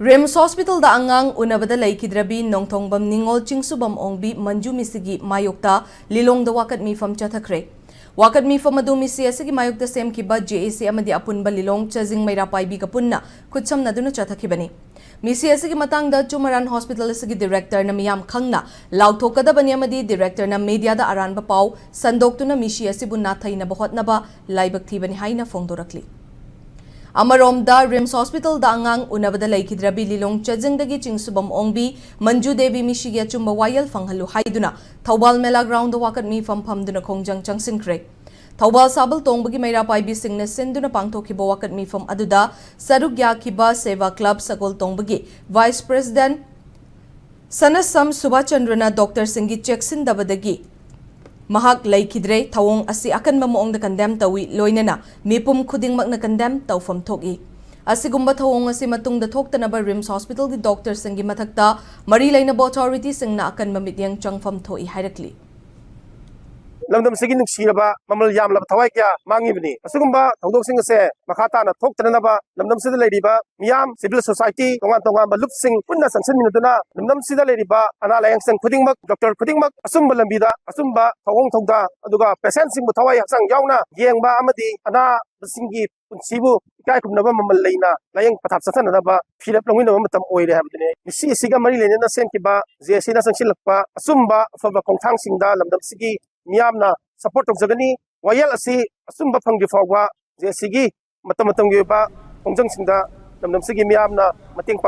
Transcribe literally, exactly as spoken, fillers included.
ꯔꯤꯝꯁ ꯍꯣꯁꯄꯤꯇꯥꯜꯗ ꯑꯉꯥꯡ ꯎꯅꯕꯗ ꯂꯩꯈꯤꯗ꯭ꯔꯕꯤ ꯅꯣꯡꯊꯣꯡꯕꯝ ꯅꯤꯉꯣꯜ ꯆꯤꯡꯁꯨꯕꯝ ꯑꯣꯡꯕꯤ ꯃꯟꯖꯨ ꯃꯤꯁꯤꯒꯤ ꯃꯥꯌꯣꯛꯇ ꯂꯤꯂꯣꯡꯗ ꯋꯥꯀꯠ ꯃꯤꯐꯝ ꯆꯠꯊꯈ꯭ꯔꯦ꯫ ꯋꯥꯀꯠ ꯃꯤꯐꯝ ꯑꯗꯨ ꯃꯤꯁꯤ ꯑꯁꯤꯒꯤ ꯃꯥꯌꯣꯛꯇ ꯁꯦꯝꯈꯤꯕ ꯖꯦ ꯑꯦ ꯁꯤ ꯑꯃꯗꯤ ꯑꯄꯨꯟꯕ ꯂꯤꯂꯣꯡ ꯆꯥꯖꯤꯡ ꯃꯩꯔꯥ ꯄꯥꯏꯕꯤꯒ ꯄꯨꯟꯅ ꯈꯨꯠꯁꯝꯅꯗꯨꯅ ꯆꯠꯊꯈꯤꯕꯅꯤ꯫ ꯃꯤꯁꯤ ꯑꯁꯤꯒꯤ ꯃꯇꯥꯡꯗ ꯆꯨꯃꯔꯥꯟ ꯍꯣꯁꯄꯤꯇꯥꯜ ꯑꯁꯤꯒꯤ ꯗꯤꯔꯦꯛꯇꯔꯅ ꯃꯤꯌꯥꯝ ꯈꯪꯅ ꯂꯥꯎꯊꯣꯛꯀꯗꯕꯅꯤ ꯑꯃꯗꯤ ꯗꯤꯔꯦꯛꯇꯔꯅ ꯃꯤꯗꯤꯌꯥꯗ ꯑꯔꯥꯟꯕ ꯄꯥꯎ ꯁꯟꯗꯣꯛꯇꯨꯅ ꯃꯤꯁꯤ ꯑꯁꯤꯕꯨ ꯅꯥꯊꯩꯅꯕ ꯍꯣꯠꯅꯕ ꯂꯥꯏꯕꯛ ꯊꯤꯕꯅꯤ ꯍꯥꯏꯅ ꯐꯣꯡꯗꯣꯔꯛꯂꯤ꯫ ꯑꯃꯔꯣꯝꯗ ꯔꯤꯝꯁ ꯍꯣꯁꯄꯤꯇꯥꯜꯗ ꯑꯉꯥꯡ ꯎꯅꯕꯗ ꯂꯩꯈꯤꯗ꯭ꯔꯕꯤ ꯂꯤꯂꯣꯡ ꯆꯥꯖꯤꯡꯗꯒꯤ ꯆꯤꯡꯁꯨꯕꯝ ꯑꯣꯡꯕꯤ ꯃꯟꯖꯨ ꯗꯦꯕꯤ ꯃꯤꯁꯤꯒꯤ ꯑꯆꯨꯝꯕ ꯋꯥꯌꯦꯜ ꯐꯪꯍꯜꯂꯨ ꯍꯥꯏꯗꯨꯅ ꯊꯧꯕꯥꯜ ꯃꯦꯂꯥ ꯒ꯭ꯔꯥꯎꯟꯗ ꯋꯥꯀꯠ ꯃꯤꯐꯝ ꯐꯝꯗꯨꯅ ꯈꯣꯡꯖꯪ ꯆꯪꯁꯤꯟꯈ꯭ꯔꯦ꯫ ꯊꯧꯕꯥꯜ ꯁꯥꯕꯜ ꯇꯣꯡꯕꯒꯤ ꯃꯩꯔꯥ ꯄꯥꯏꯕꯤꯁꯤꯡꯅ ꯁꯤꯟꯗꯨꯅ ꯄꯥꯡꯊꯣꯛꯈꯤꯕ ꯋꯥꯀꯠ ꯃꯤꯐꯝ ꯑꯗꯨꯗ ꯁꯔꯨꯛ ꯌꯥꯈꯤꯕ ꯁꯦꯕꯥ ꯀ꯭ꯂꯕ ꯁꯒꯣꯜ ꯇꯣꯡꯕꯒꯤ ꯚꯥꯏꯁ ꯄ꯭ꯔꯦꯁꯤꯗꯦꯟꯠ ꯁꯅꯁꯝ ꯁꯨꯕꯥꯆꯟꯗ꯭ꯔꯅ ꯗꯣꯛꯇꯔ ꯁꯤꯡꯒꯤ ꯆꯦꯛꯁꯤꯟꯗꯕꯗꯒꯤ ꯃꯍꯥꯛ ꯂꯩꯈꯤꯗ꯭ꯔꯦ꯫ ꯊꯧꯑꯣꯡ ꯑꯁꯤ ꯑꯀꯟꯕ ꯃꯑꯣꯡꯗ ꯀꯟꯗꯦꯝ ꯇꯧꯏ, ꯂꯣꯏꯅꯅ ꯃꯤꯄꯨꯝ ꯈꯨꯗꯤꯡꯃꯛꯅ ꯀꯟꯗꯦꯝ ꯇꯧꯐꯝ ꯊꯣꯛꯏ꯫ ꯑꯁꯤꯒꯨꯝꯕ ꯊꯧꯑꯣꯡ ꯑꯁꯤ ꯃꯇꯨꯡꯗ ꯊꯣꯛꯇꯅꯕ ꯔꯤꯝꯁ ꯍꯣꯁꯄꯤꯇꯥꯜꯒꯤ ꯗꯣꯛꯇꯔꯁꯤꯡꯒꯤ ꯃꯊꯛꯇ ꯃꯔꯤ ꯂꯩꯅꯕ ꯑꯣꯊꯣꯔꯤꯇꯤꯁꯤꯡꯅ ꯑꯀꯟꯕ ꯃꯤꯠꯌꯦꯡ ꯆꯪꯐꯝ ꯊꯣꯛꯏ ꯍꯥꯏꯔꯛꯂꯤ꯫ ꯂꯝꯗꯝꯁꯤꯒꯤ ꯅꯨꯡꯁꯤꯔꯕ ꯃꯃꯜ ꯌꯥꯝꯂꯕ ꯊꯋꯥꯏ ꯀꯌꯥ ꯃꯥꯡꯉꯤꯕꯅꯤ꯫ ꯑꯁꯤꯒꯨꯝꯕ ꯊꯧꯗꯣꯛꯁꯤꯡ ꯑꯁꯦ ꯃꯈꯥ ꯇꯥꯅ ꯊꯣꯛꯇꯅꯕ ꯂꯝꯗꯝꯁꯤꯗ ꯂꯩꯔꯤꯕ ꯃꯤꯌꯥꯝ, ꯁꯤꯚꯤꯜ ꯁꯣꯁꯥꯏꯇꯤ, ꯇꯣꯉꯥꯟ ꯇꯣꯉꯥꯟꯕ ꯂꯨꯞꯁꯤꯡ ꯄꯨꯟꯅ ꯆꯪꯁꯤꯟꯃꯤꯟꯅꯗꯨꯅ ꯂꯝꯗꯝꯁꯤꯗ ꯂꯩꯔꯤꯕ ꯑꯅꯥ ꯂꯥꯌꯦꯡꯁꯪ ꯈꯨꯗꯤꯡꯃꯛ, ꯗꯣꯛꯇꯔ ꯈꯨꯗꯤꯡꯃꯛ ꯑꯆꯨꯝꯕ ꯂꯝꯕꯤꯗ, ꯑꯆꯨꯝꯕ ꯊꯧꯑꯣꯡ ꯊꯧꯗꯥ, ꯑꯗꯨꯒ ꯄꯦꯁꯦꯟꯁꯤꯡꯕꯨ ꯊꯋꯥꯏ ꯍꯛꯆꯥꯡ ꯌꯥꯎꯅ ꯌꯦꯡꯕ ꯑꯃꯗꯤ ꯑꯅꯥꯕꯁꯤꯡꯒꯤ ꯄꯨꯟꯁꯤꯕꯨ ꯏꯀꯥꯏ ꯈꯨꯝꯅꯕ ꯃꯃꯜ ꯂꯩꯅ ꯂꯥꯌꯦꯡ ꯄꯊꯥꯞ ꯆꯠꯊꯅꯅꯕ ꯐꯤꯔꯦꯞ ꯂꯧꯃꯤꯟꯅꯕ ꯃꯇꯝ ꯑꯣꯏꯔꯦ ꯍꯥꯏꯕꯗꯨꯅꯤ꯫ ꯃꯤꯁꯤ ꯑꯁꯤꯒ ꯃꯔꯤ ꯂꯩꯅꯅ ꯁꯦꯝꯈꯤꯕ ꯖꯦ ꯑꯦ ꯁꯤꯅ ꯆꯪꯁꯤꯜꯂꯛꯄ ꯑꯆꯨꯝꯕ ꯑꯐꯕ ꯈꯣꯡꯊꯥꯡꯁꯤꯡꯗ ꯂꯝꯗꯝꯁꯤꯒꯤ ꯃꯤꯌꯥꯝꯅ ꯁꯄꯣꯔꯠ ꯇꯧꯖꯒꯅꯤ꯫ ꯋꯥꯌꯦꯜ ꯑꯁꯤ ꯑꯆꯨꯝꯕ ꯐꯪꯗ꯭ꯔꯤ ꯐꯥꯎꯕ ꯖꯦ ꯑꯦ ꯁꯤꯒꯤ ꯃꯇꯝ ꯃꯇꯝꯒꯤ ꯑꯣꯏꯕ ꯈꯣꯡꯖꯪꯁꯤꯡꯗ ꯂꯝꯗꯝꯁꯤꯒꯤ ꯃꯤꯌꯥꯝꯅ ꯃꯇꯦꯡ